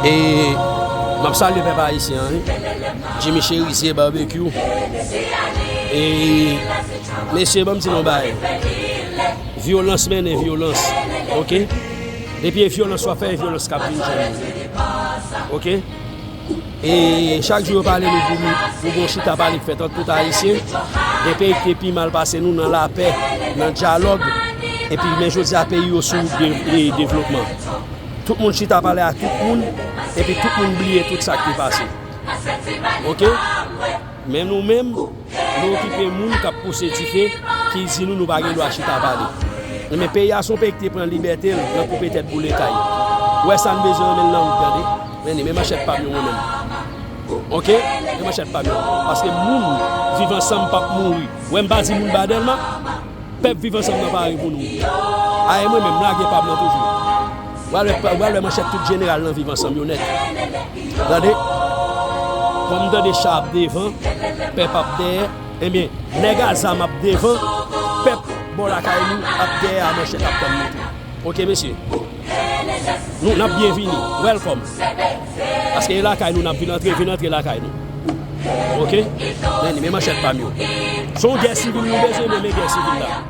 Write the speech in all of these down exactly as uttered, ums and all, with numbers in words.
E m ap salye pèp ayisyen an, wi. Jimmy Cherizier Barbecue. E mesye, ban m di nou bagay. Vyolans mennen vyolans, oke? Depi e vyolans w ap fè, e vyolans k ap vin jwenn ou, oke? E chak jou yo pale nou pou, pou gon chita pale k fèt ant tout ayisyen. Gen peyi ki te pi mal pase nou nan lapè, nan dyalòg. Epi men jodi a peyi yo sou wout de, de devlopman. Tout moun chita pale ak tout moun, epi tout moun bliye tout sa k te pase. Oke? Men nou menm, nou okipe moun k ap pouse dife, ki di nou nou pa gen dwa chita pale. Men peyi a se yon peyi ki te pran libète l nan koupe tèt boule kay. Ou wè sa n bezwen renmen l nan wout, tande? Men men manchèt pa m yo mwen menm. Oke? Men manchèt pa m yo. Paske moun viv ansanm p ap mouri. Ou wè m pa di moun ba Dèlma. Pèp Viv Ansanm nan pare pou nou. A, e mwen menm, m lage pa m nan toujou. W al wè, w al wè manchèt tout jeneral nan Viv Ansanm yo nèt. Tande? Kòm m tande cha ap devan, pèp ap dèyè, ebyen, nèg a zam ap devan, pèp bò lakay nou ap dèyè a manchèt ap tann nou tou. Oke, mesye? Nou, n ap byenvini. Welcome. Paske e lakay nou n ap vin antre, vin antre lakay nou. Oke? Men, men manchèt pa m yo. Se yon gè sivil nou bezwen, men, men gè sivil la.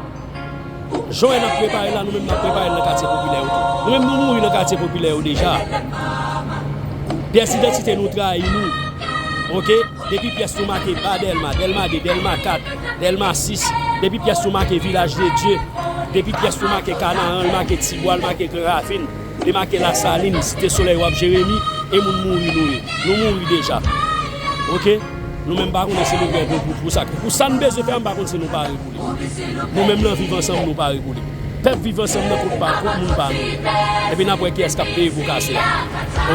Jan n ap prepare la, nou menm n ap prepare l nan katye popilè yo tou. Nou menm nou mouri nan katye popilè yo deja. Pyès idantite nou trayi nou. Oke? Depi pyès nou make ba Dèlma, Dèlma de, Dèlma kat, Dèlma sis, depi pyès nou make Vilaj de Dye, depi pyès nou make Kanaran, l make Tibwa, l make Gran Ravin, li make Lasalin, Site Solèy, w ap Jeremi, e moun mouri nou ye. Nou mouri deja. Oke? Nou menm pa konnen si nou prè pou, pou, pou sa. Pou sa n bezwen fè a, m pa konn si nou pare pou li. Nou menm nan Viv Ansanm, nou pare pou li. Pèp Viv Ansanm nan kot pa, kot moun pa nou. Epi n ap wè kiyès k ap peye po kase a.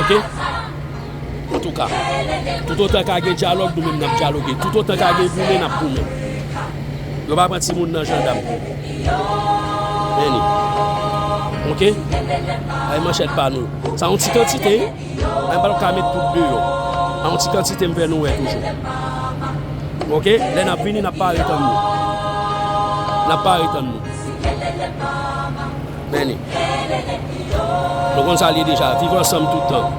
Oke? Antouka, toutotan ka gen dyalòg, nou menm n ap dyaloge. Toutotan ka gen goumen, n ap goumen. Yo pa pran timoun nan jandam. Men li. Oke? Ay manchèt pa nou. Sa yon ti kantite, wi. Mwen pa ka met tout deyò. A yon ti kantite m fè nou wè toujou. Oke? Lè n ap vini, n ap pare tann nou. N ap pare tann nou. Men li. Nou konn sa l ye deja. Viv ansanm tout tan.